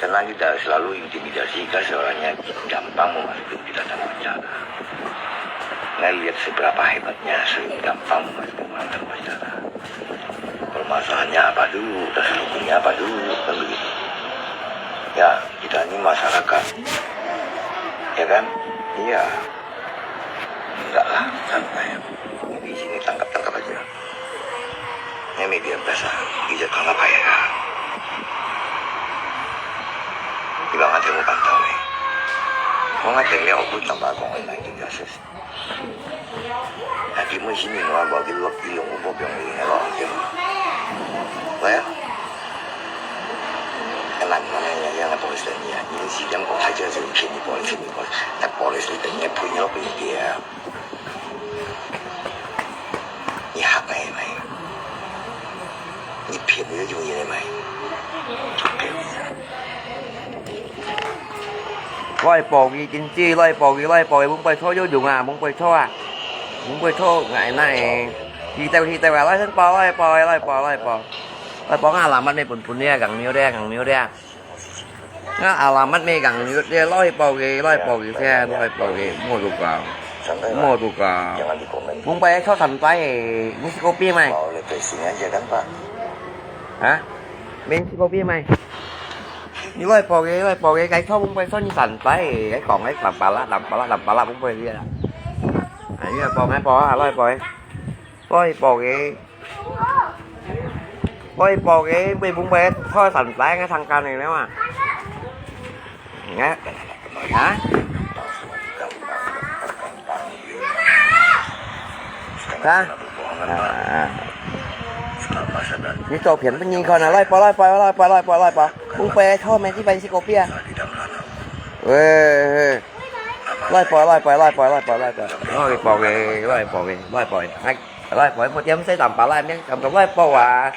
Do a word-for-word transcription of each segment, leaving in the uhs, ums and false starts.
Karena kita selalu intimidasi, kan seorangnya gampang memasuki kita tanpa bicara. Ngai lihat seberapa hebatnya, sering gampang memasuki orang tanpa bicara. Permasalahannya apa dulu, terselubungnya apa dulu, kan begitu. Ya, kita ini masyarakat. Ya kan? Iya. Enggak lah, santai. Ini di sini tangkap-tangkap aja. Ini media biasa, bisa tangkap aja. Di bang ada yang pantau ni. Orang ada yang lihat, aku tambah kong lain juga ses. Nanti mesti ni orang bagi luar kiri, orang bagi yang ini, orang kiri. Well, 难看个，个police个，你啊，你是点讲，还真是骗你police，你police，那police你等于骗你老公个啊，你吓个咩？你骗你个容易个咩？來報佢，真係來報佢，來報佢，蒙拜錯有用啊，蒙拜錯啊，蒙拜錯，哎，那哎，去掉去掉啊，來先報，來報，來報，來報。 Lai pok ngah alamat me pun pun dia, gang niu dia, gang niu dia. Ngah alamat me gang niu dia, lai pok ge, lai pok ge, sia, lai pok ge, mo tu ka. Mo tu ka. Mung pai cho san pai, ni si kopi mai. Ha? Min si kopi mai. Ni lai pok ge, lai pok ge, cái cho mung pai cho ni san pai, cái kong cái làm pala, làm pala, làm pala mung pai dia. Ai, ni pok ngai pok, lai pok. Lai pok ge. Ôi, bỏ cái bị bung bê thôi sẵn lái ngay thằng cao này nữa mà. Nghe. Hả? Hả? À, à. Đi tổ phiền với nhìn con là lai bỏ, lai bỏ, lai bỏ, lai bỏ, lai bỏ. Bung bê thôi mày đi bay xí cô bia. Ê, ê. Lai poi, lai poi, lai poi, lai poi, lai poi. Lai poi, lai poi, lai poi, lai poi. Hai, lai poi, một tiếng sẽ tầm pá lai miếng, tầm tầm lai poi à.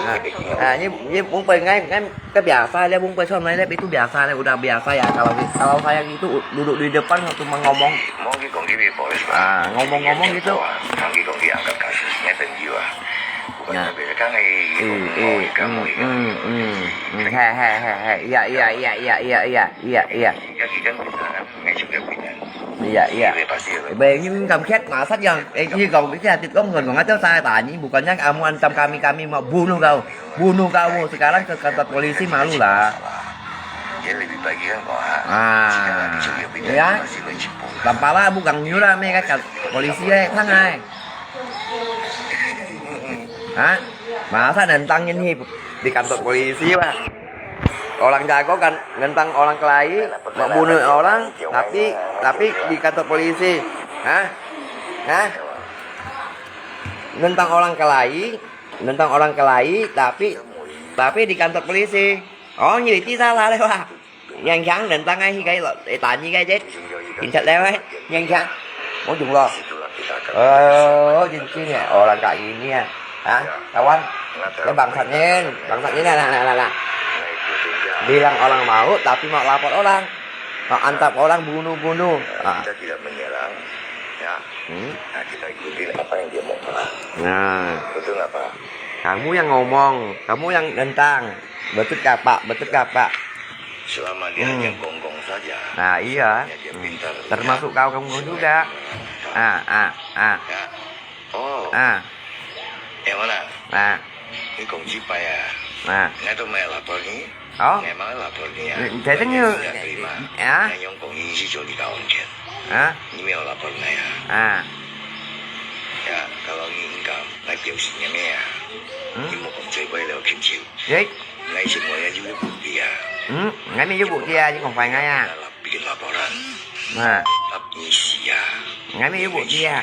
À, à, như, như muốn poi ngay, ngay cái bia sai leh, muốn poi chom ngay leh, itu bia sai leh, udah bia sai ya. Kalau, kalau saya gitu duduk di depan waktu mau ngomong. À, ngomong-ngomong gitu. Nah. Hmm, hmm, hmm, hmm, hmm. He, he, he, he. Iya, iya, iya, iya, iya, iya, iya, iya. Iya, iya. Ê, pasti. Ê, bê, nhưng cảm khét mà sát yang, ê, như còn cái kia, tịt công còn còn ngắt cháu sai, tại như bukan yang kamu ancam kami, kami mau bunuh kau. Bunuh kau, sekarang ke kantor polisi malu lah. Dia lebih baik kan kau, ha? Ah. Sekarang dia sudah pindah, ya. Masih belum jumpa. Tampala bukan nyura, me kan polisi, eh, thang ai. Hah? Masa nentang ini di kantor polisi, Pak? Orang jago kan nentang orang kelahi, mau bunuh orang, tapi, tapi di kantor polisi. Hah? Hah? Nentang orang kelahi, nentang orang kelahi, tapi, tapi di kantor polisi. Oh, như vậy chứ sao là đây, Pak? Ngang kháng đến tăng ai hi cái lọ, ê, tán như cái chết. Chính thật đấy, ngang kháng. Mau dùng lo. Ờ, chính chứ nè, orang kayak gini ya. Hah? Kawan, cái bằng thật nha, bằng thật nha, nè, nè, nè, nè. Bilang orang mau, tapi mau lapor orang. Mau antar orang bunuh-bunuh. Ah. Kita tidak menyerang, ya. Hmm? Nah, kita ikutin apa yang dia mau. Nah. Betul nggak, Pak? Kamu yang ngomong, kamu yang nentang. Betul nggak, Pak? Betul nggak, Pak? Selama dia hanya gonggong saja. Nah, iya. Selama dia pintar. Termasuk kau, kamu juga. Ah, ah, ah. Ya. Oh. Ah. Yang mana? Ah. Ini kongsi payah. Ah. Nggak tahu main lapor ni. Oh. Memang lapor ni ya. Saya tanya. Yang terima. Ya. Yang kongsi si Jody kawan kan. Ah. Ini memang lapor nggak ya? Ah. Ya, kalau ini enggak, nggak jauh sini ya. Hmm? Ini mau kongsi payah lewat kecil. Ê. Ngay sing ngồi ở dưới bục địa. Ừ, ngay mi dưới bục địa chứ không phải ngay à. Là lặp biên laporan. À. Lặp nhị sia. Ngay mi dưới bục địa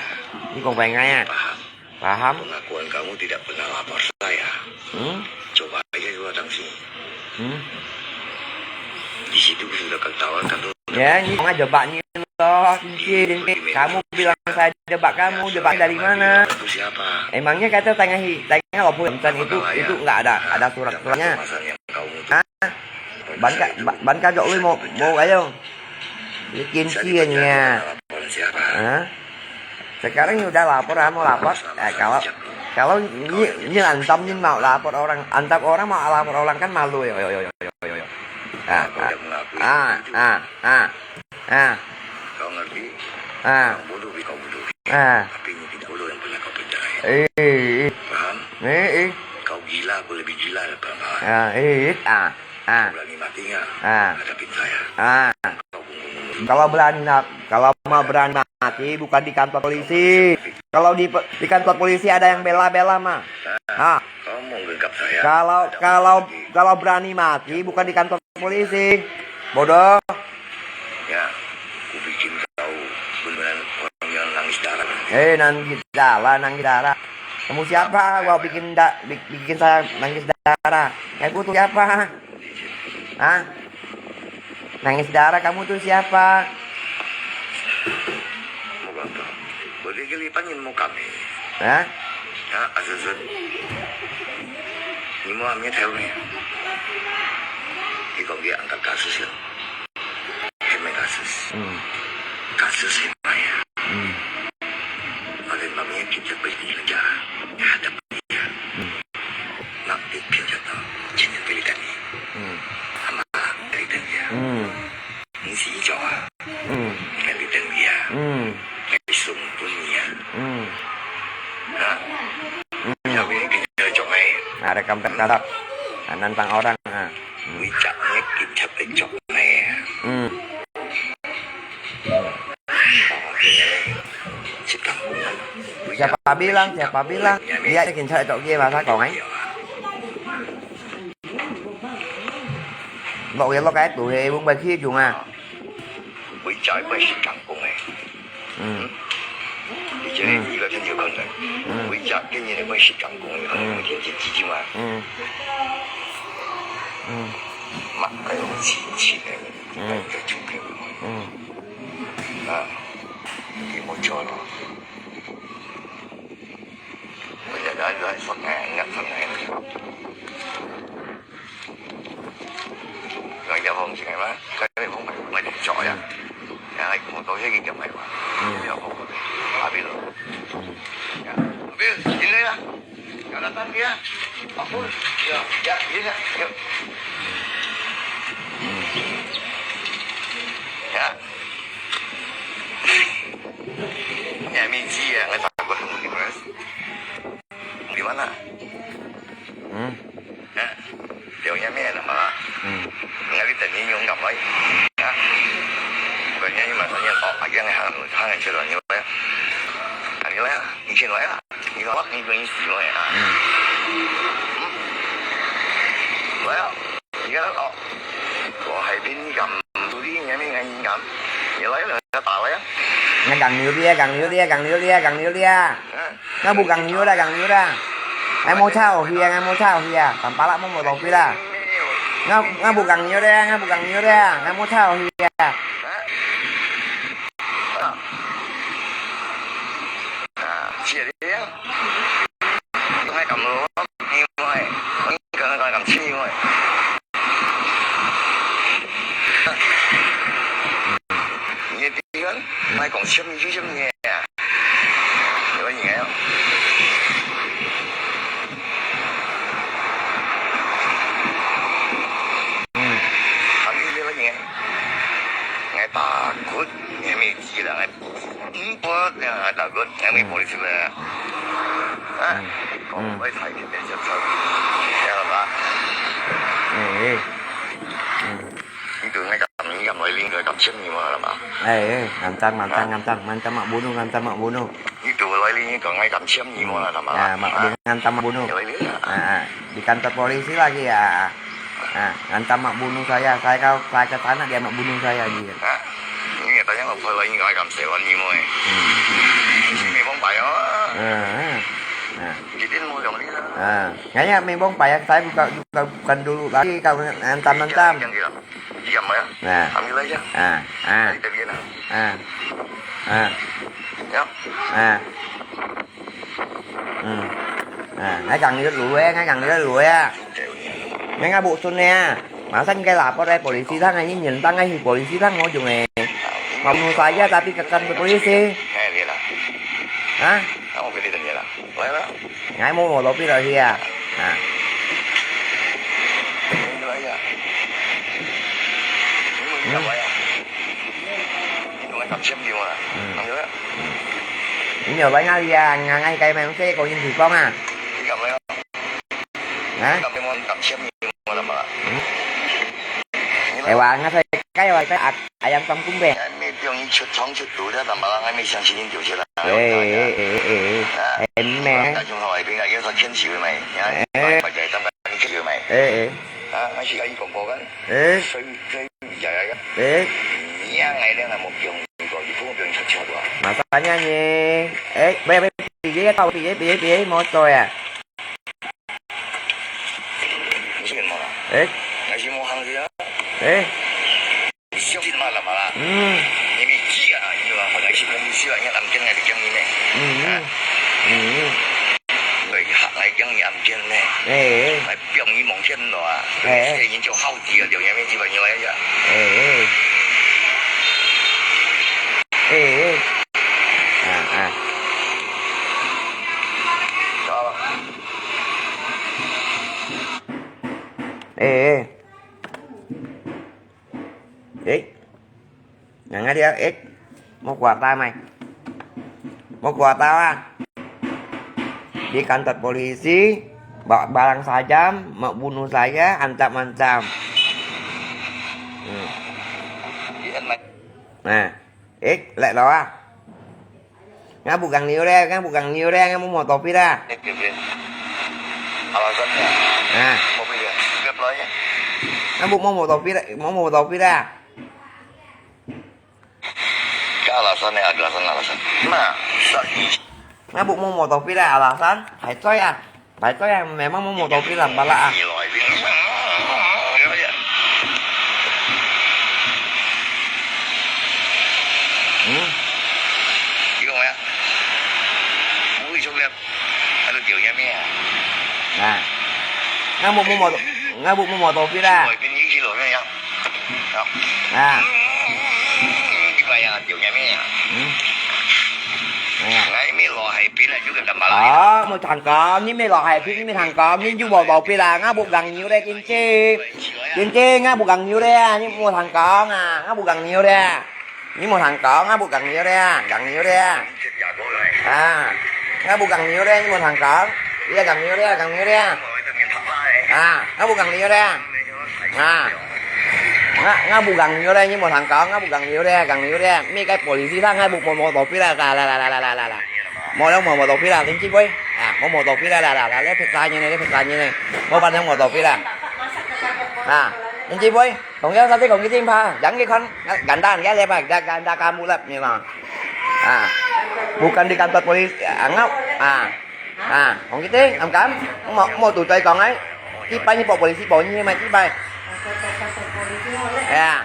chứ không phải ngay à. Paham? Paham. Pengakuan kamu tidak pernah lapor saya. Hmm? Coba aja dulu datang sini. Hmm? Di situ sudah ketahuan kan. Ya, ini nggak jebak ni. Toh, cincin, cincin. Kamu bilang saya jebak kamu, jebak dari mana? Emangnya kata tengah hi-, tengah apa hujan itu, itu nggak ada, ada surat-suratnya. Hah? Ban ka, ba-, ban ka jok lui mau, mau ayo. Cincin ya. Hah? Sekarang ini udah lapor, ah, mau lapor. Eh, kalau, kalau ini, ini antam ini mau lapor orang, antam orang mau lapor orang kan malu, yo, yo, yo. Ah, kau ah, dah mengakui ah, begitu. Ah, ah, ah. Kau ngerti? Ah. Orang bodoh bagi kau bodoh. Ah. Tapi ini tidak bodoh yang pernah kau percayai. Eh, eh. Faham? Eh, eh. Kau gila, aku lebih gila daripada kau. Ah, eh, eh. Ah, ah. Kau berani mati nggak? Ah. Hadapin saya. Ah. Kau bunuh-bunuh. Kalau berani nak, kalau mau berani mati, bukan di kantor polisi. Kalau di, di kantor polisi ada yang bela-bela mah. Ah. Ha. Kau mau genggam saya? Kalau, kalau, kalau berani mati, bukan di kantor polisi. Bodoh. Ya, ku bikin kau benar-benar orang yang nangis darah. Eh, nangis darah, nangis darah. Kamu siapa? Kau bikin da-, bi-, bikin saya nangis darah. Aku tuh siapa? Hah? Nangis darah kamu tuh siapa? Hah? Hah? Asal-asal. Ni mo amnya tahu ni. Ikaw dia angkat kasus ya. Hemai kasus. Hmm. Kasus hemai ya. Hmm. Oleh mamanya kita pergi negara. Ya, ada dia. Hmm. Nak dipilih jatuh. Jangan pilih tadi. Hmm. Ama pilih tadi ya. Hmm. Ini si hijau ah. Hmm. Pilih tadi ya. Hmm. Pilih sumpun ya. Hmm. Ha? Hmm. Yang ini kita jomai. Ada kampret tatap. Nantang orang. Ha. Hmm. Wicak ni kita pecok ni. Hmm. Siapa bilang, siapa bilang? Dia kenapa tak kira bahasa kau, eh? Lo ya lo cái tụi hề, muốn bài khi dùng à? Wicak pun si kangkung eh. Hmm. Di sini juga kan有可能. Hmm. Wicak kan ni pun si kangkung, hmm, mungkin si Cicing ah. Hmm. Hmm. Mak kayo si Cicing eh. Hmm. Kayo juga. Hmm. Ah. Di mo cho lo. Wicak dah dah sok eh, ngak sok eh. Rồi giờ phòng sẽ mà cái này không phải không phải để chọi à. Nhà này cũng có cái kinh nghiệm này mà. Ừ. Giờ không có à bây giờ. Ừ. Dạ. Bây giờ chín đấy à. Cho nó tan kia. Học phun. Dạ, dạ, chín đấy. Dạ. Dạ. Nhà mình chi à, người ta có hàng gì mà. Di mana? Hmm. Ha? Dia punya mie nama? Hmm. Ngali tadi nyung kam lai. Ha? Bukannya ni masa ni oh, aja ni hang hang cerita ni lah. Ani lah, ni sini lah. Ni lah, ni punya si lah. Hmm. Hmm? Lah. 而家哦，我係邊咁，到底有咩咁咁？你來啦，打來啊！Ngai gang liu dia, gang liu dia, gang liu dia, gang liu dia. Hah? Ngai bu gang liu dah, gang liu dah. Ngai mau chao hia, ngai mau chao hia. Tam pala mau mau topi dah. Ngai, ngai bu gang liu dia, ngai bu gang liu dia, ngai mau chao hia. Hah? Ah, chia dia. Ngai kam lo, ni mai. Ngai kam, ngai kam chi mai. Ni ti kan, mai kong siam ni siam ni ya. Ni ba ni ya. Hmm. Kami ni ba ni ya. Ngai takut, ngai mi ti la ngai. Import ya takut, yang ni polisi lah. Ha? Kau boleh saya kita jatuh. Ya lah. Eh, eh. Hmm. Itu ngai kam, ngai kam loiling, ngai kam siam ni mana lah. Eh, eh, ngantang, ngantang, ngantang, ngantang mak bunuh, ngantang mak bunuh. Itu loiling, ngai kam siam ni mana lah. Ya, mak bunuh, ngantang mak bunuh. Loiling. Ah, ah. Di kantor polisi lagi ya. Ah, ngantang mak bunuh saya, saya kalau saya ke sana dia mak bunuh saya dia. Ha? Ini katanya mau pulang ini kami kam sewan ni mo eh. Hmm. Ini memang payah. Ah, ah. Ah. Jadi mau yang ni lah. Ah, kayaknya memang payah saya bukan, bukan, bukan dulu lagi kalau ngantang-ngantang. Yang dia. Diam ya. Nah. Ambil aja. Ah, ah. Kita biar lah. Ah. Ah. Ya. Ah. Hmm. Ah, ngai gang liu lui, ngai gang liu lui ah. Ngai ngai bu sun nè. Masa ngai lapor eh polisi thang, ngai nyen tang ngai hi polisi thang ngô jung eh. Mau bunuh saya tapi ke kantor polisi. Hai, lihat lah. Hah? Kamu pilih tadi lah. Boleh lah. Ngai mau mau topi lah hia. Nah. Pilih aja. 你敢來啊？你同𠊎搭簽名啊？嗯。對啊。你有來哪裡啊？𠊎，𠊎該門口个人地方啊？你敢來啊？啊？你敢來搭簽名啊？嗯。你來。哎，𠊎，𠊎在該，𠊎在阿，阿陽光棍呗。哎，你不用你出窗出肚的，怎麼了？還沒相信你就是了。哎，哎，哎，哎，哎，啊？哎，咩？大眾號，哎，邊個有啥牽手的沒？啊？哎。大家當然牽手的沒？哎，哎。啊，那是阿姨公公啊。 哎。哎。Masanya ni. Eh, bye, bye, bye, bye, bye, motor ya. 你是什麼啦？哎。那是我行的啊。哎。你相信嘛，怎麼啦？嗯。你们急啊，你嘛，好像是公司啊，你按鍵来讲你咩？嗯，嗯。啊。嗯，嗯。 對，客來講你暗間呢，哎，來表你夢見了啊，哎，這人就好奇啊，就也沒幾百年來呀。哎，哎，哎，啊，啊。知道吧？哎，哎。 Ê, ngang ngang dia, ê, mau kuah ta mai. Mau kuah ta ah. Di kantor polisi, ba-, barang sajam, mau bunuh saya, ancam-ancam. Hmm. Nah, ê, lek lo ah. Ngah bu gang niu le, ngah bu gang niu le, ngah bu motor pit ah. Alasan ya. Ah. Mobil ya. Grab lah ya. Ngah bu motor pit, motor pit ah. Ke alasan ya, alasan, alasan. Nah, sa-, ngah bu motor pit ah, alasan. Hai coy ah. Phải có em, mẹ mắm mua một tô pizza ba la à? Ừ. Nè. Ngah bu mua một, ngah bu mua một tô pizza. À. Đi vay à, tiểu nha mẹ à? Ừ. Nè. Ngai mi lo hai pin là chú cái đầm bà lai. Ờ, mua thành công, nhưng mi lo hai pin, nhưng mi thành công, nhưng chú bộ bộ pin là ngah bu gang nhiều đây, chính trị. Chính trị, ngah bu gang nhiều đây, nhưng mua thành công à, ngah bu gang nhiều đây. Nhưng mua thành công, ngah bu gang nhiều đây, gang nhiều đây. À, ngah bu gang nhiều đây, nhưng mua thành công. Iya gang nhiều đây, gang nhiều đây. À, ngah bu gang nhiều đây. À. Ngah, ngah bu gang nhiều đây, nhưng mua thành công, ngah bu gang nhiều đây, gang nhiều đây. Mi cái polisi thang ngah bu mua, mua tô pizza, la, la, la. Mua lắm mua, mua tô pizza, chính trị bơi. À, mua, mua tô pizza, la, la, la, lấy pizza như này, lấy pizza như này. Mua bán lắm mua tô pizza. À, chính trị bơi. Không có sao thế, không có gì mà. Chẳng cái con, gắn đàn, gắn lep à, gắn, gắn đàn, gắn mũ lep, như mà. À, bukan di kantor polisi, à, ngah, à. À, không có gì, không cảm. Mua, mua tủ trời còn ấy. Tí bay như bộ polisi, bộ như mà tí bay. À.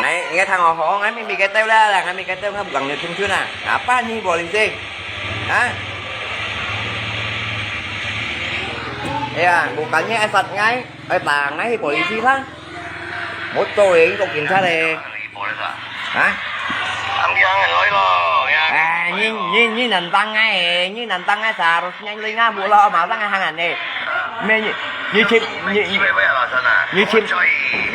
Ngai, ngai thang hò hò, ngai mi mi cái têu la, la, ngai mi cái têu, ngai bu gang nhiều chung chung à. Apa ni polisi? Hah? Ya, bukannya esat ngai, eh, bang ngai polisi lah. Một tô, có cảnh sát đây. Hah? Ang yang loi lo, ya. Eh, ni, ni, ni nantang ngai, ni nantang ngai, seharusnya ni ngah bu lo, masa ngai hang aneh. Mẹ, ni, ni chim, ni, ni chim,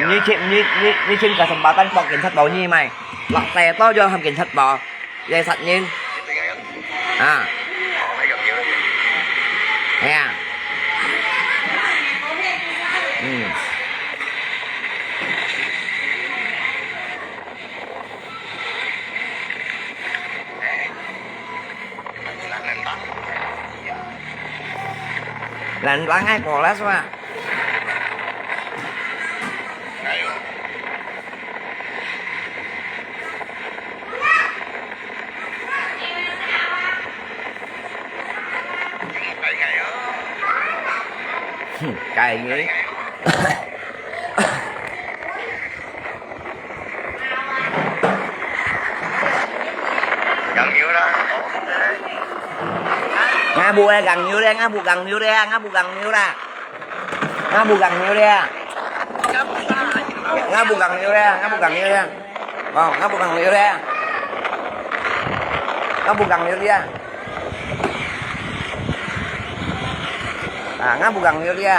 ni chim, ni, ni, ni chim kesempatan buat cảnh sát bao nhiêu mày. Lak tè to cho ham cảnh sát bao. Dây sạch nhìn. À. Hè à. Ừ. Lan bang ai polas wa. Cay ngi. Gang nhiều đó. Ngah bu ai gang nhiều đấy, ngah bu gang nhiều đấy, ngah bu gang nhiều đấy. Ngah bu gang nhiều đấy. Ngah bu gang nhiều đấy, ngah bu gang nhiều đấy. Ồ, ngah bu gang nhiều đấy. Ngah bu gang nhiều đấy. À, ngah bu gang nhiều đấy.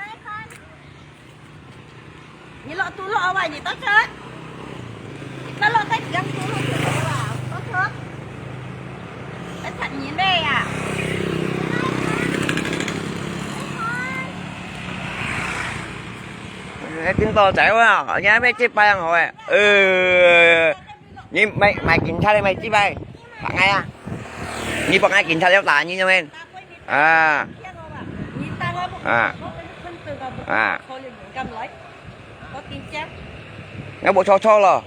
你落肚落啊，你到這。你到落該點肚落肚啊，到這。來看你妹呀。哎，真多仔啊，你還沒這擺樣好哎。呃，你買，買警察的買這擺，拍𠊎啊。你不買警察要打你，對不對？啊。啊。啊。 我無錯錯咯。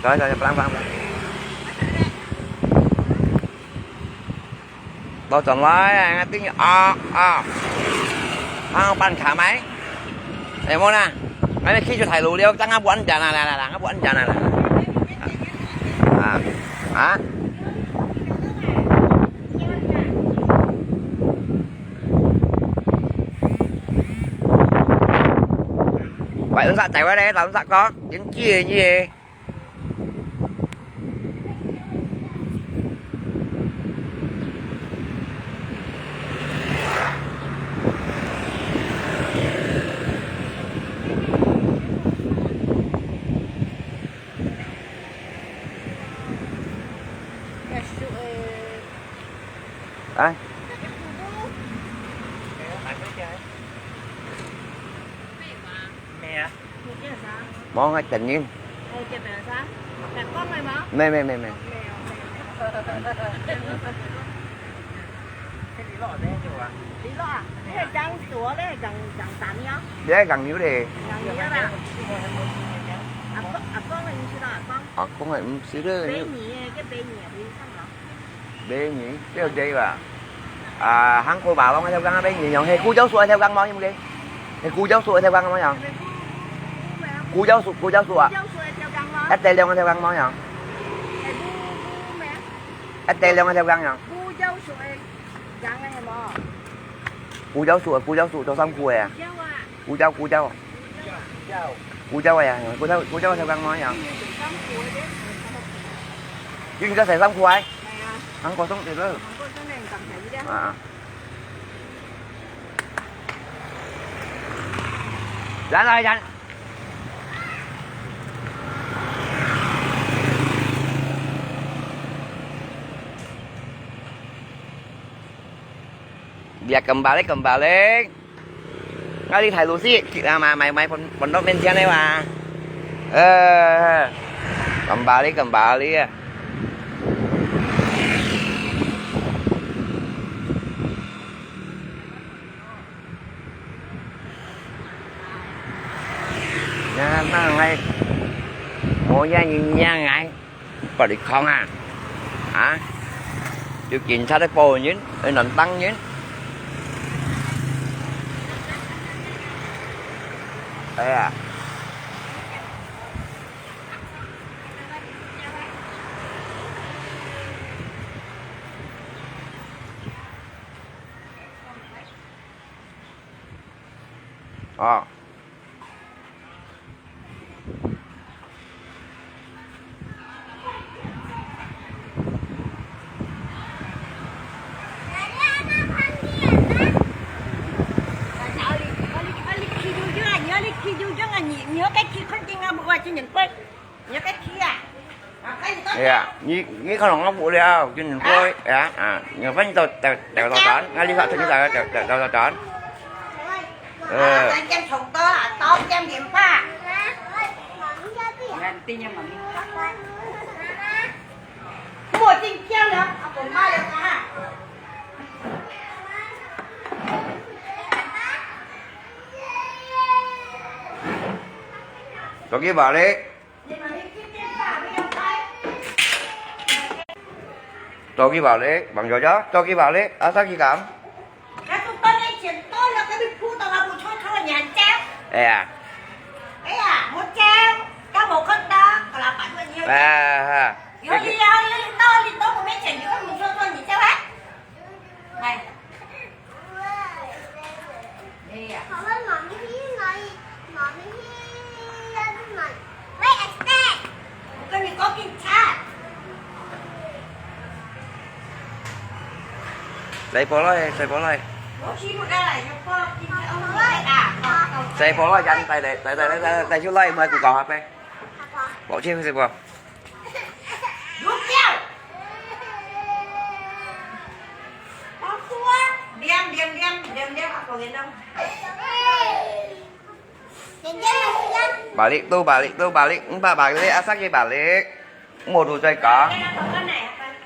走走走，不讓不讓不讓。到轉來，啊，對，啊，啊。啊，半卡埋。哎，莫啦，還沒去就太路了，剛剛不安全啦，啦，啦，啦，不安全啦，啦。啊？喂，你煞在位咧，老實講，點知你？啊？ 無，𠊎等你。沒，沒，沒，沒。你係講牛咧？阿公，阿公个毋識啦，阿公。阿公个毋識咧。買魚，買魚啊。 買魚，對毋對啊？啊，行過馬路該條江啊，買魚樣，係古教所該條江無？有無个？係古教所該條江無樣？古教所，古教所啊。一帶兩該條江無樣？一帶兩該條江樣？古教所，古教所做衫褲个啊。古教，古教。 古教个呀，古教，古教个條江無樣？你應該洗衫褲啊？行過送對了。啊。來來來。Dia kembali, kembali. Ngali thai lu si, ah, mai, mai, mai pon-, pondok mencian ai wa. Eh, kembali, kembali. Nah, nah, ngai. Mo ya ni ya ngai. 過來看啊，啊，有警察來保人，來攔擋人。哎呀。哦。 哎呀，你，你可能我無聊，就你過，哎呀，啊，你反正到，到，到，到站，啊，你到，你到，到，到，到站。呃。Toki balik. Toki balik, Bang Jojo, toki balik, asa ki kam? 哎呀。哎，哈。 洗波來，洗波來。洗波來，人帶來，帶，帶，帶，帶，帶出來，莫顧講下呗。抱歉，洗波。 Balik tu, balik tu, balik. Empa balik, asa ki balik. Mo tu cai kang.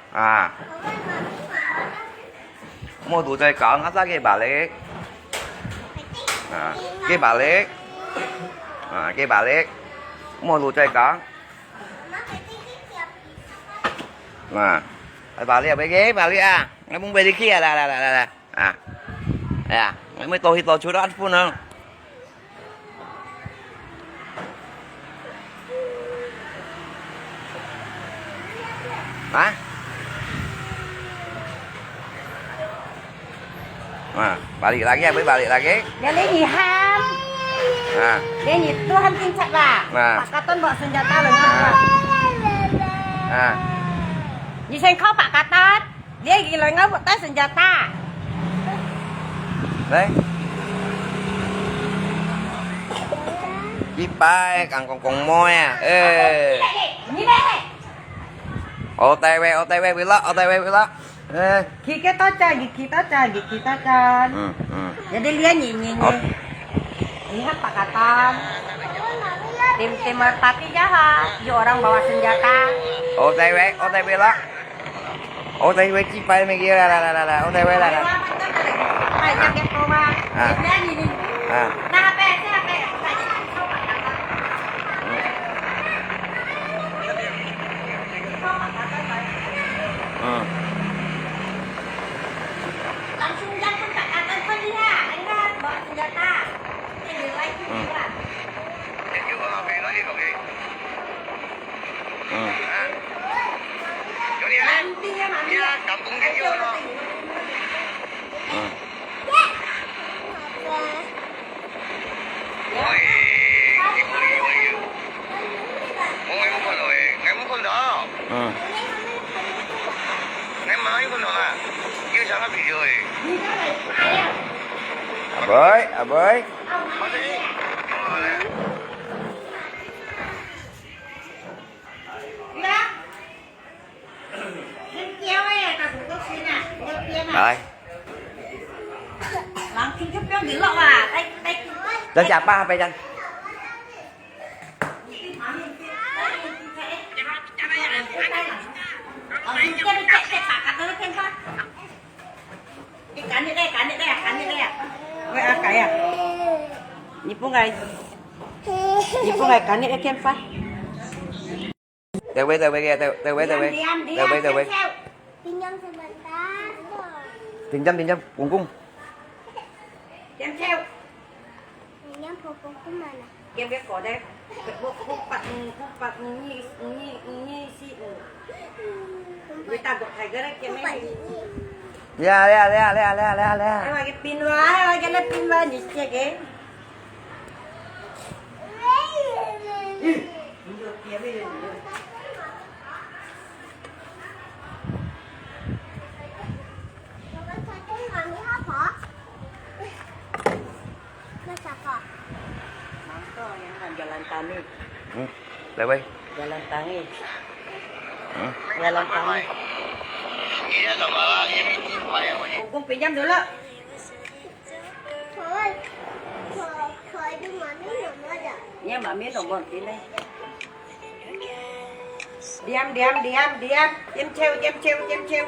Ah. Mo tu cai kang, asa ki balik. Ah, ki balik. Ah, ki balik. Mo tu cai kang. Nah, balik, balik, balik ah. Ngabung balik kia, lah, lah, lah, lah, lah. Ah. Ya, ngabung tohi tochu dah pun ah. Ha? Ah, balik lagi, abis balik lagi. Jadi ni ham. Ah. Jadi ni tu ham cincak lah. Ah. Pakatan bawa senjata lah. Ah. Ni sengkau pakatan. Dia gila ngau bawa senjata. Đây. Đi bay, kang kong kong môi à. Ê. Ni deh. Ô tay we, ô tay we, we lo, ô tay we, we lo. Ê. Khi cái tó chan, khi khi tó chan, khi khi tó chan. Ừ, ừ. Jadi lian ni ni ni. Ôi. Ni hấp pakatan. Tim tim party ya ha. Yo orang bawa senjata. Ô tay we, ô tay we lo. Ô tay we, chi pai me kia la la la la la. Ô tay we la la. Pai ya ke ko ma. À. Lian ni ni. À. Na pe, na pe. Aboi, aboi. Rồi. Cho chả ba phải chăng? Ôi, à, cái à. Nhị bông ai, nhị bông ai, cái này cái phải. Tê quê, tê quê kìa, tê, tê quê, tê quê. Diam, diam, diam, tê quê, tê quê. Diam, diam, sebentar. Pinjam, pinjam, kungkung. Diam, diam. Pinjam pupukku mana? Diam, diam, kau deh. Kau, kau, kau, pat, kau, pat, ni, ni, ni, si, ni. Kita buat tiger, diam, diam. Ya, ya, ya, ya, ya, ya, ya. Ai, wak pin wa, ai, wak kena pin wa, ni, cek, eh. Hmm, lai wei. Jalan tangi. Hmm? Jalan tangi. Kungkung pinjam dulu. Ini mami nomor sini. Diam, diam, diam, diam. Diam, ceu, diam, ceu, diam, ceu.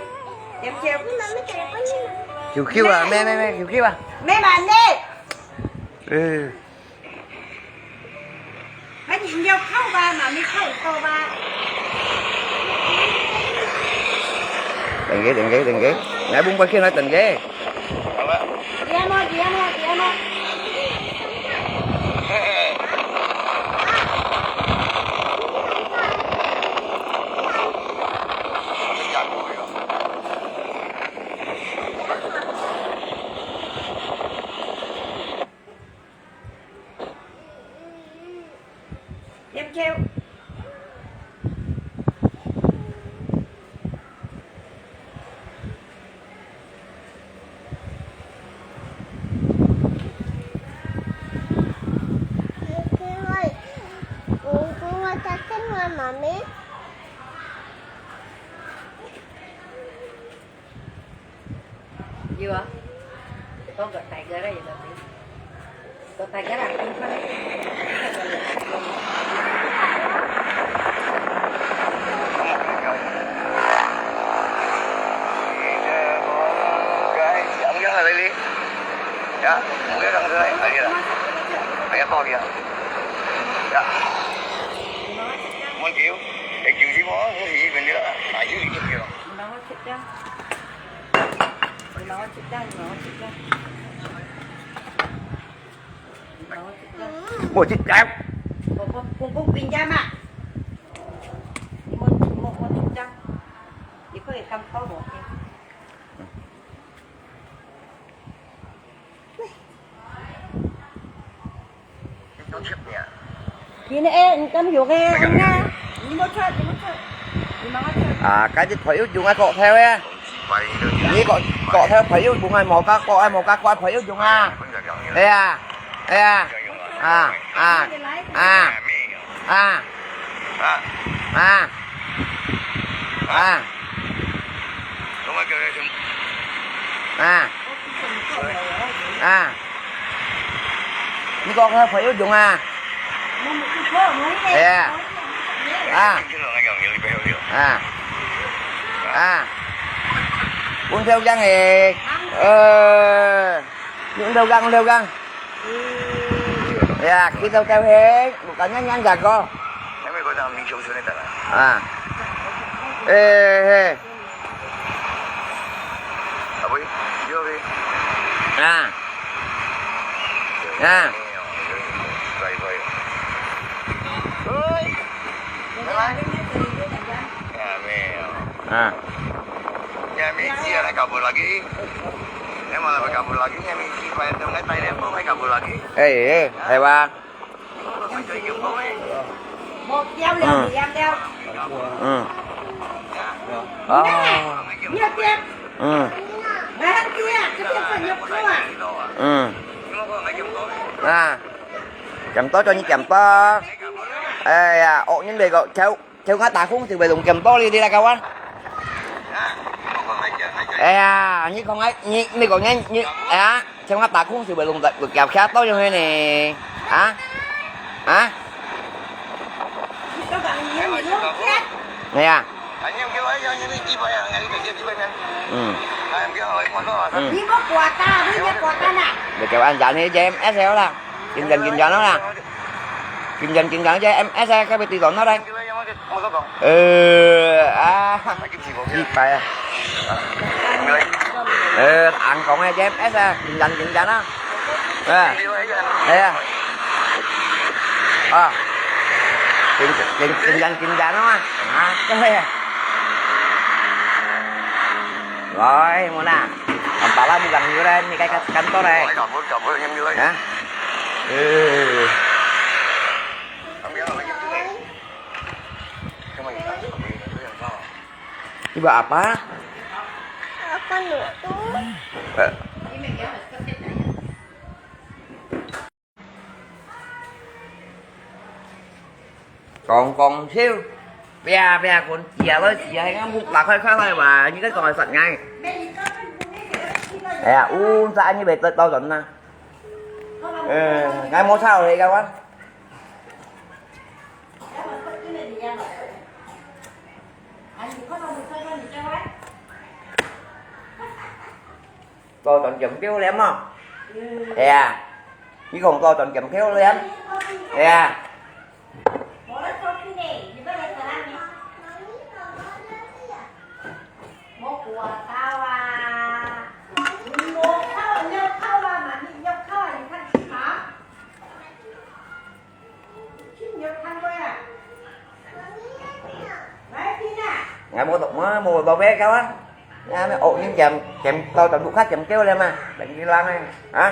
Diam, ceu. Q Q à, mẹ, mẹ, mẹ, Q Q à. Mẹ, bạn đi. Ừ. Bánh nhìn nhau khâu ba mà mới khâu tô ba. Đừng ghê, đừng ghê, đừng ghê. Ngài bung qua kia nói đừng ghê. Diam ah, diam ah, diam ah. Diam, ceu. Mami. Iya. Kau gak tiger aja tapi. Kau tiger aku kan. Guys, ang yang ada ni. Ya, mungkin ang sana ada lah. Ayah kau dia. Ya. Mau kau? Eh, kau sih mau? Kau sih benda lah. Ayo, ikut dia. Một chích kéo. Một, một, một, một bình da mà. Một, một, một bình da. 會感覺無？ 佢呢？誒，你敢用誒？你啊，你莫出，你莫出，你莫出。啊，該隻朋友用啊，國頭誒。你國，國頭朋友用啊，無加國啊，無加國朋友用啊。哎呀，哎呀，啊，啊，啊，啊，啊，啊。 啊。啊。你講佢朋友用啊？哎呀。啊。啊。啊。分票gang誒。呃。分票gang，分票gang。 Ya, kita tau heng, bukannya nyan jago. 還沒過到民雄村那等啊。啊。哎，嘿。啊，喂，有喂。啊。啊。喂。 啊。 Nya mesti ada kabur lagi. Nya malah berkabur lagi, nya mesti bayar tu ngai tai lempong ngai kabur lagi. 哎，哎，係吧？ Macam itu pun, eh. 嗯。嗯。哦。嗯。嗯。啊。減多，做你減多。哎呀，惡人來个，跳，跳下打空就會弄減多哩，你來搞啊。哎呀，你講啊，你，你講啊，你，哎呀，跳下打空就會弄得，會搞卡到樣呢。啊？啊？ 係啊。嗯。嗯。你莫掛單，你莫掛單啊。你叫俺家呢，J M S了啦。緊張緊張了啦。緊張緊張，J M S啊，該邊對撞到嘞。呃，啊，一百啊。呃，硬講个J M S啊，緊張緊張啊。 哎，哎呀，啊，緊，緊，緊張，緊張啊嘛，啊，對呀。來，muna，ang pala bukan yun, ni kay kantor eh. Ha? Eh. Ibu apa? Apa lu tu? Eh. 講講笑，啪啪滾，接來接去，目打開開來哇，你該講係實硬。哎呀，烏晒你咪得到人啦。呃，𠊎無抄你个哇。 做轉金標了嘛？哎呀，你講做轉金標了？哎呀。Ngai mau tok mau mau bawa kawan. Ngai mau oh ni jam jam tau tau buka jam kêu le ma. Lagi lang eh. Ha?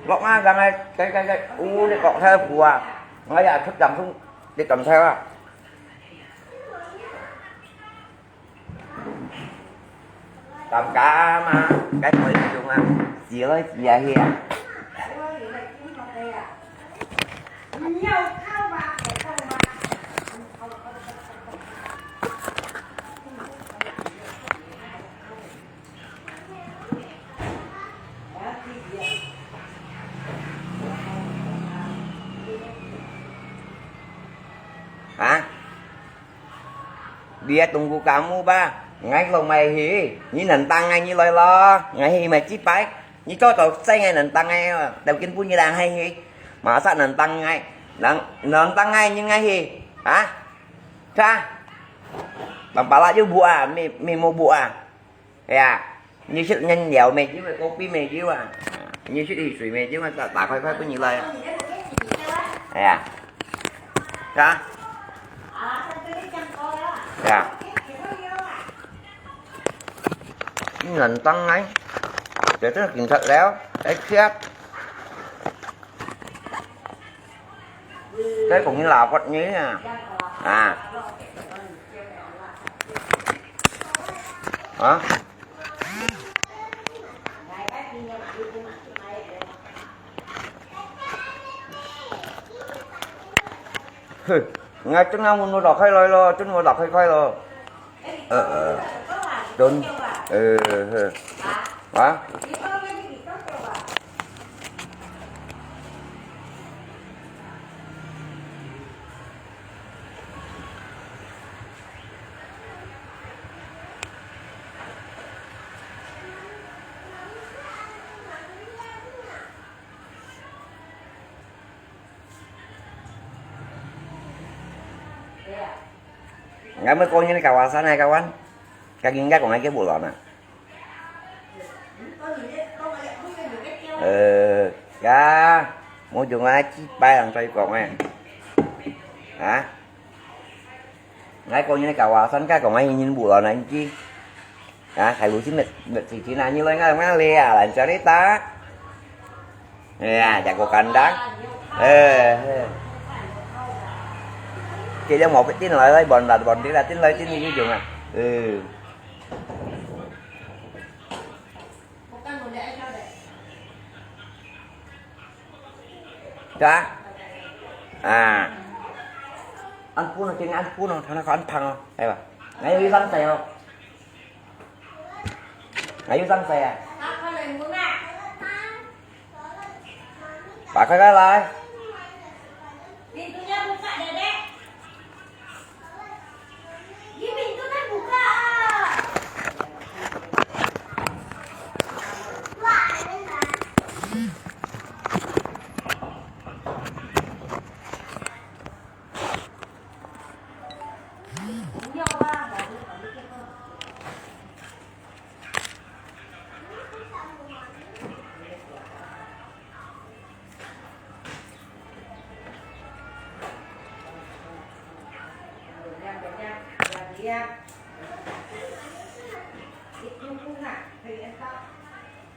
Lok nga gang ai kai kai kai. U ni kok thai bua. Ngai ya thut jam sung di kam thai wa. Cảm cá mà cái mới dùng à, dĩa lơi dĩa hìa. Hả? Dia tunggu kamu ba. Ngai lông mày hì. Nhi nần tăng ngai nhi lơi lo. Ngai hì mày chip pai. Nhi cho tàu xe ngai nần tăng ngai. Đầu tiên pun nhi đang hay hì. Mà sao nần tăng ngai. Nần, nần tăng ngai nhi ngai hì. Hả? Sa? Bằng pala yu bu à. Mi, mi mô bu à. Ya. Nhi sit nhan liao mày chứ mày copy mày chứ à. Nhi sit đi sủi mày chứ mà ta, ta khơi khơi có nhi lơi. Ya. 呀？呀？你能当来？这真警察了，来吃。这公斤拉不你啊？啊？啊？ 嘿，𠊎正要問我打开来了，正我打开开了。呃呃，等，呃呃，啊？Enggak, mau kau ni kawasan ai kawan. Kaki enggak kau ngai ke bulan ah. Eh, ya, mau jung ai ci pai ang sai kau ngai. Ha? Ngai kau ni kawasan ka kau ngai ni bulan ah ci. Ha, hai lu sin met met si cina ni lai ngai ngai le ah, lancar ni ta. Ya, jago kandang. Eh, eh. Kaya mau tin lai lai bon lat bon tin lai tin lai tin ni jung ah. Eh. Đó. À. Ăn phun nó, chính ăn phun nó, thằng nó có ăn phăng không? Hay bà. Nãy đi lắm tay không? Nãy đi lắm tay à? Bà khai cái lai.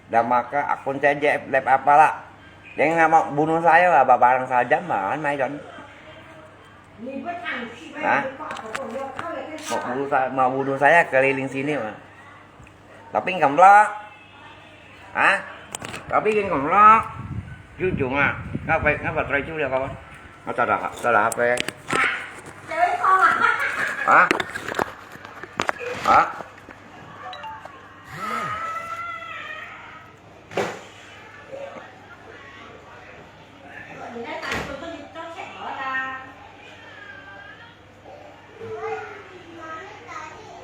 Dah maka akun saya je lep apa lah. Jangan nak mau bunuh saya lah, barang saja mah, kan, mai John. Hah? Mau bunuh saya, mau bunuh saya keliling sini mah. Tapi enggak melak. Hah? Tapi enggak melak. Jujur ah. Ngapa ngapa try juga kawan? Ngapa dah dah apa? Hah? Hah?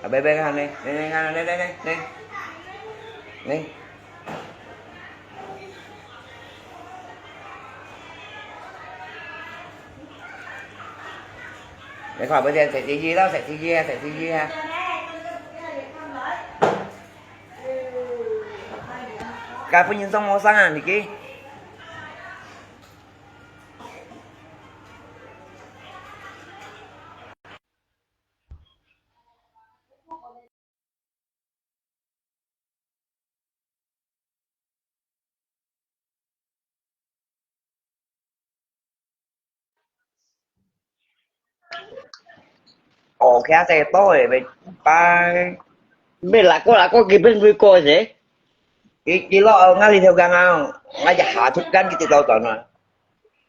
Abang-abang kan ni, ni ni kan ni ni ni ni. Ni. Ni kau abang dia set tinggi tau, set tinggi, set tinggi ha. Kau pun nyentong mau sang ah, Niki. 哦，其他細多誒，拜拜。咩？哪個哪個佢邊會過嘅？佢佢落，𠊎呢條gang啊，𠊎一下出gang佢跌到斷啊。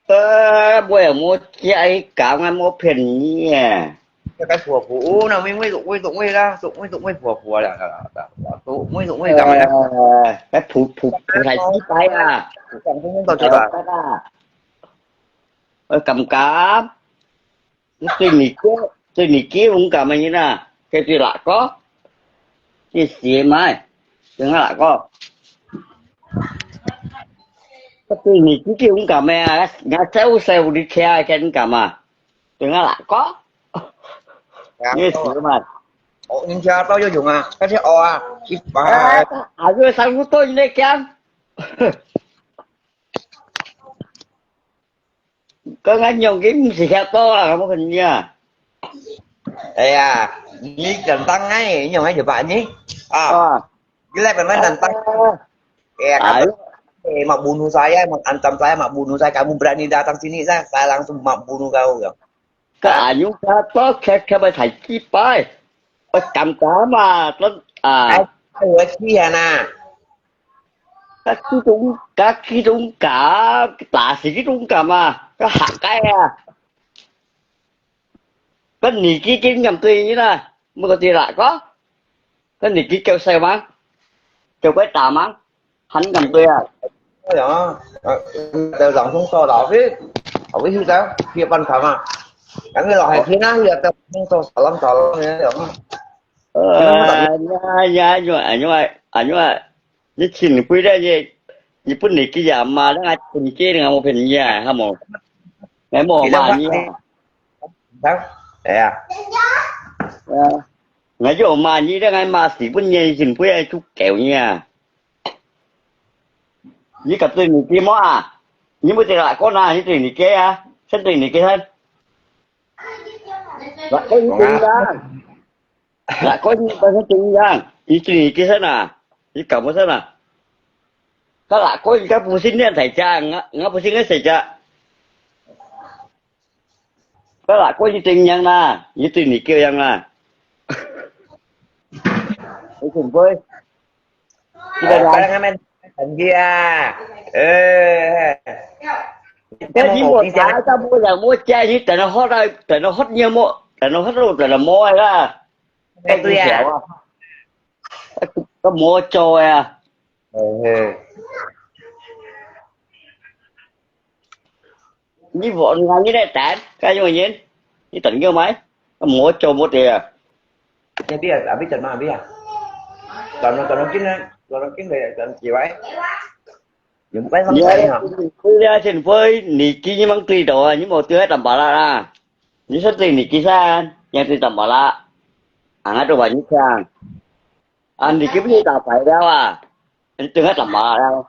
呃，我也無假搞，我無騙你啊。該婆婆，哦，那喂喂喂喂啦，喂喂喂婆婆啦，啦啦啦，喂喂喂幹嘛呀？呃，該普普普太雞掰啊，講講到出來。啊，呃，敢敢？你對你哥，對你哥勇敢啊你呐，該對哪個？你死嘛？等下哪個？ Tapi ni kiki ungkam eh, nga saya usai uli kia kan kama. Tengah lah ko. Ni sih man. Oh, ini siapa yo yung ah? Kasi oh ah. Ipa. Ayo sang luto ini kian. 該𠊎仰个毋識寫到啊，𠊎無看你啊。哎呀，你簡單哎，你用个就辦呢？啊，啊。你來慢慢簡單。啊。哎呀，哎。Kamu, eh, mak bunuh saya, mak ancam saya, mak bunuh saya. Kamu berani datang sini, saya, saya langsung mak bunuh kau. Ka anyo ka to kek kek bai thai ki bai. Oi, kam kam ah, to, ah. Ai, ai, oi, ki hana. Ka ki tung, ka ki tung ka, ta si ki tung ka ma, ka hak kai ah. Ka ni ki ki ngam tui ni na, mo ko ti la ko. Ka ni ki kêu sai ma, kêu kai ta ma, han ngam tui ah. Oi, ah, tao lòng không to đỏ thế, ở cái hư tao, kia ban khám à. Cái người lo hay thế na, hư tao lòng không to, lòng to lòng thế. Ơ, ya, ya, anyo, anyo, anyo, ni chin pui da ye, ni pun ni ki ya ma, da ngai pun ki nga mo phen ya, ha mo. Ngai mo ma ni. Đó. Ê à. Ngai yo ma ni, da ngai ma si pun ni chin pui ai chu kêu ni. Ni kap tui ni ki mo à. Ni mo ti la ko na, ni tui ni ki à. Sen tui ni ki sen. Lah ko ni tui ya. Lah ko ni ba sen tui ya. Ni tui ni ki sen à. Ni kap mo sen à. Ka lah ko ni ka pu sin ni thai cha, nga, nga pu sin ngai sai cha. Ka lah ko ni tui yang na, ni tui ni ki yang na. Ni tui pui. Kita dah. Kadang amen dia. Eh. Ka ni mo ta, ka mo yang mo cha ni, ta na hot ai, ta na hot ni mo, ta na hot lo, ta na mo ai la. Ka tu ya. Ka mo cho ya. Eh. Ni vợ ngang ni đấy tán, cái như vậy. Ni tỉnh như mấy? Mua cho mua tiền à? Cái biết à, biết tỉnh mà biết à? Còn nó, còn nó kín á, còn nó kín về, còn chịu ấy. Những cái món Ni cái hả? Ni ya chen pui, ni ki ni mang tui do, ni mo tui ai tam ba la la. Ni sa tui ni ki san, yang tui tam ba la. Ang atu ba ni chang. An ni ki ni ta pai da wa. An tui ai tam ba la.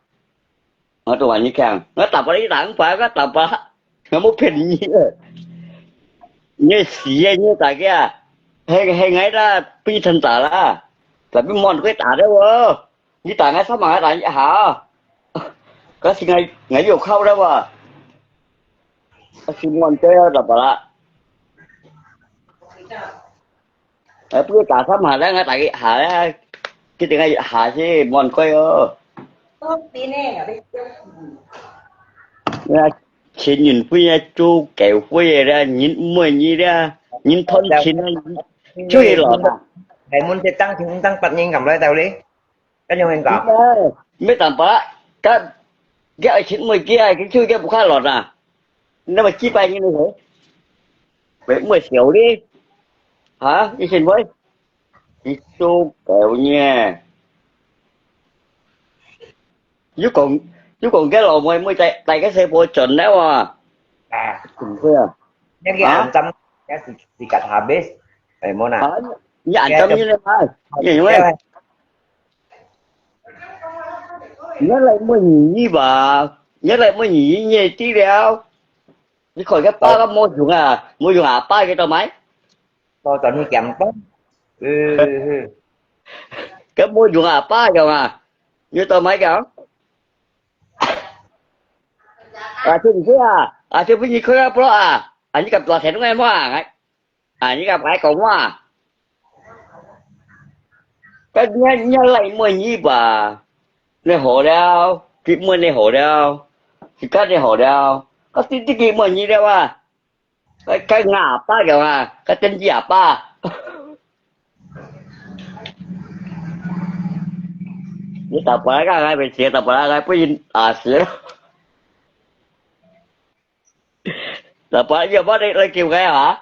Nga tu wa ni kang. Nga tap pa li tang pa, nga tap pa. Nga mo phen ni. Ni si ye ni ta kia. He, he ngai ta pi than ta la. Ta pi mon koi ta de wo. Ni ta ngai sa ma ta ha. Ka si ngai, ngai yo khau da wa. Ka si mon te ta pa la. Ê, bữa ta sắm hà láng, ta cái hà láng, cái tiếng Anh hà chứ, mòn quay ơ. Tốt tí nè, ở đây. Nè, chín nghìn pui nè, chú kéo pui nè, nghìn mười nhi nè, nghìn thon chín nè, chui lọ nè. Thầy muốn thì tăng thì cũng tăng bật nhìn cảm lại tao đi. Cái nhau hình cảm. Mấy tầm bạ, cái, cái chín mười kia, cái chui kia bukha lọt à. Nó mà chi bài như thế. Vậy mười triệu đi. Hả? Cái xin với. Cái số kéo nha. Chú còn, chú còn cái lò mười, mười tại, tại cái xe bộ chuẩn đó mà. À. Cũng thế à. Hả? Cái ăn tâm, cái gì, gì cắt hà bếp. Phải mua nè. Hả? Nhà ăn tâm như thế này. Như thế này. Nhớ lại mua nhí nhí bà, nhớ lại mua nhí nhí nhé tí đéo. Đi khỏi cái ba có mua dùng à, mua dùng à ba cái tao máy. Tao tao nuôi kém tao. Ừ, ừ. Cái mua dùng à ba cái mà, như tao máy cái. À, chứ thế à, à, chứ bây giờ khơi bro à, anh gặp tao thế đúng em à. À, 你个白讲话。搿你，你来问伊吧，你好了，佢问你好了，佢跟你好了，搿弟弟佢问你了啊，搿，搿阿爸个啊，搿真正阿爸。你打不来个，还没钱，打不来，还不行啊，是。打不来，要不然你来给我啊？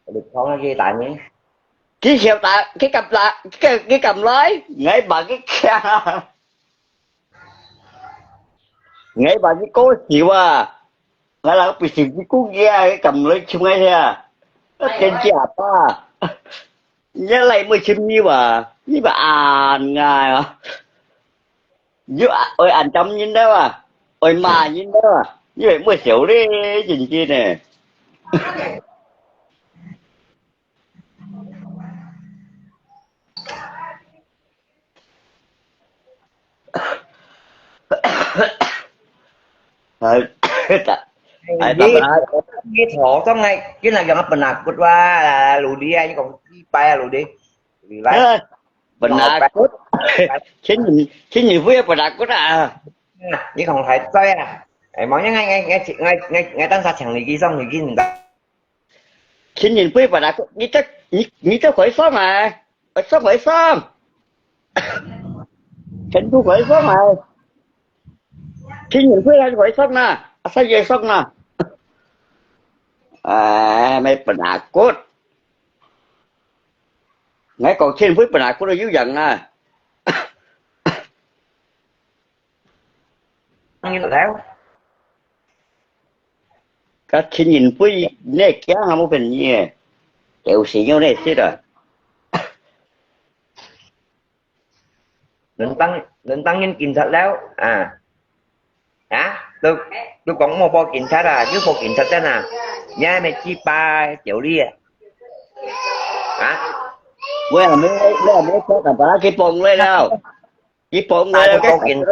你讲个大呢？佢晓得，佢敢來，佢，佢敢來，𠊎把佢抢啊！𠊎把佢搞笑啊！𠊎那个不是佢故意啊，佢敢來搶𠊎啊！真假吧？你来没抢你吧？你把俺啊！你啊，oi ăn chấm nhìn đâu à? 愛罵人啊，因為毋會笑咧，真正呢。哎，哎，爸爸，你頭上來，今日用个penakut哇，Ludi啊，你講幾擺啊，Ludi？Ludi，哎，penakut，千人，千人會penakut啊。你講太在啊，哎，無，𠊎𠊎𠊎𠊎𠊎等下請你去上，你去你。千人會penakut，你這你你這回上來，回上回上，全部回上來。 天然灰還係會爽啦，啊，三月爽啦。哎，毋係penakut。𠊎講天然灰penakut都有影啊。你來。該天然灰，你驚還無便宜誒，有時有那些的。 人當，人當然警察了啊。啊，都，都講莫報警察啊，又報警察真啊，你還沒去拜九力啊？啊？我也沒，我也沒說敢把他給綁來了，你綁來了，啊，都報警察。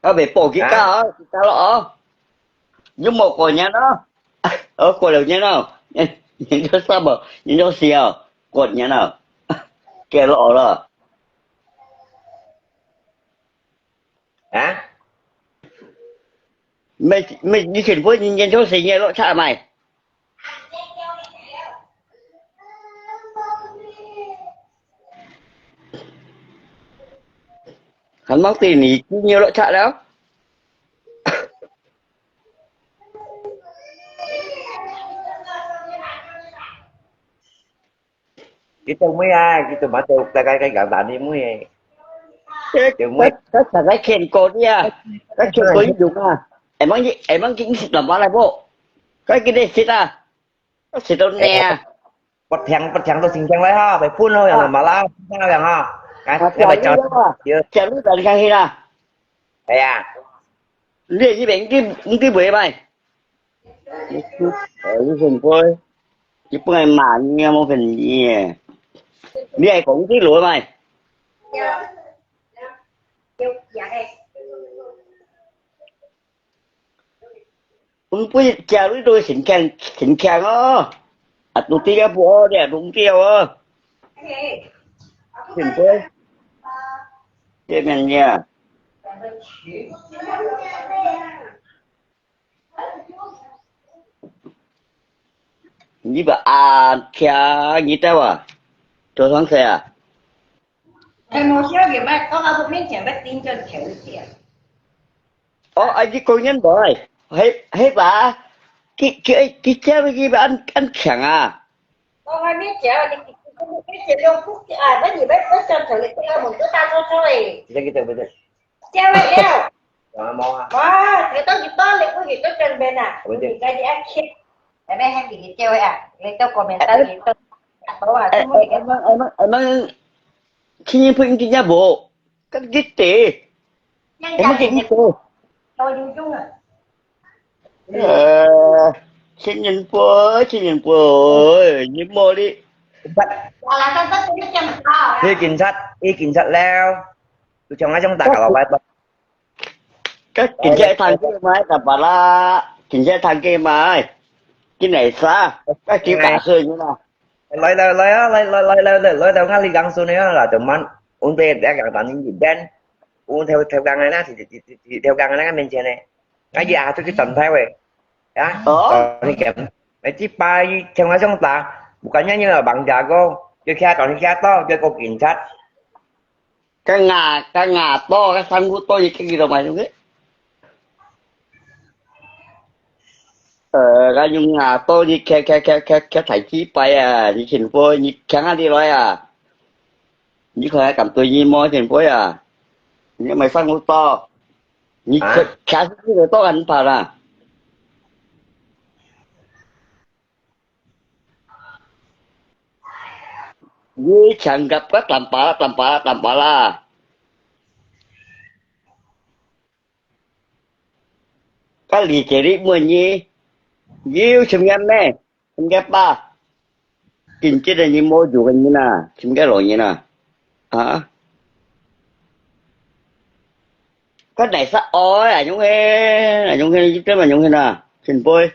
啊，未報佢家哦，佢家咯哦。你莫過年咯，哦，過了年咯，年年初三哦，年初四哦，過年咯，該咯哦咯。啊？沒沒，你全部年年初四年落差買。 還吂知你今日落差了。佢做妹啊，佢做乜做大家个簡單啲妹。誒，做妹。佢佢佢佢見過你啊，佢見過你用啊。Emang佢識nama來無？佢佢識啊？ 食到呢啊。不聽不聽都聽聽來哈，會分咯，樣嘛啦，樣哈。哎，啊，這個教，教你啊，教你等下去啦。哎呀，你這邊你你你會賣？哎，你先過，你不愛罵你啊，我跟你耶。你愛講你來賣。 阮本日食你都真強，真強哦。啊，都知个無哦，你也弄掉哦。真多。這面呀。你把啊，強，你知道啊？多少歲啊？ 哎，無少年啊，到阿叔面前要頂真頭一點。哦，啊，你講人無？係，係吧？佢，佢，佢叫你去按，按強啊？哦，我面前，你，你，你，你，你，啊，那你們不想成為這個某個大多數誒。這個對不對？叫了。啊，無啊。哇，你到底到底不給做跟班啊？不對。你趕緊按鍵。 Eme hang kini cewek ah, lito komentar lito. Bawa Eh, semua eh, dia. Emang, emang, emang, sini pun intinya, Bu. Kan gitu. Yang Emang jadi kayak gitu. Tahu ujung ah. Eh, 新人杯，新人杯，你莫哩。Alasan tu tadi macam kau. 去警察，去警察了，就像那種打个老板。 該警察聽佢買，大把啦，警察聽佢買，緊來殺，該幾百歲人啊。來來來啊，來來來來來來到𠊎這江蘇呢啦，就問，阮爸爸講當年一遍，阮頭頭講个啦，頭頭講个那個面前呢，哎呀，就去轉頭喂，啊，哦，你講，每次拜天晚上打，bukannya你bang jago，就徛到你徛到，就個警察。 該牙，該牙刀，該生菇刀，你去到買東西？呃，該用牙刀，你切切切切切大幾擺啊！你前輩，你強下你來啊！你看還敢對你摸前輩啊？你買生菇刀，你切啊？切出去的刀很怕啦。 你強甲个淡薄啦，淡薄啦，淡薄啦。理解你問你，你有尋人咩？尋个爸，緊接个你無有个人啊，尋个老人啊，啊？佢哪煞愛啊？用个，用个，你這麼用个啊？前輩。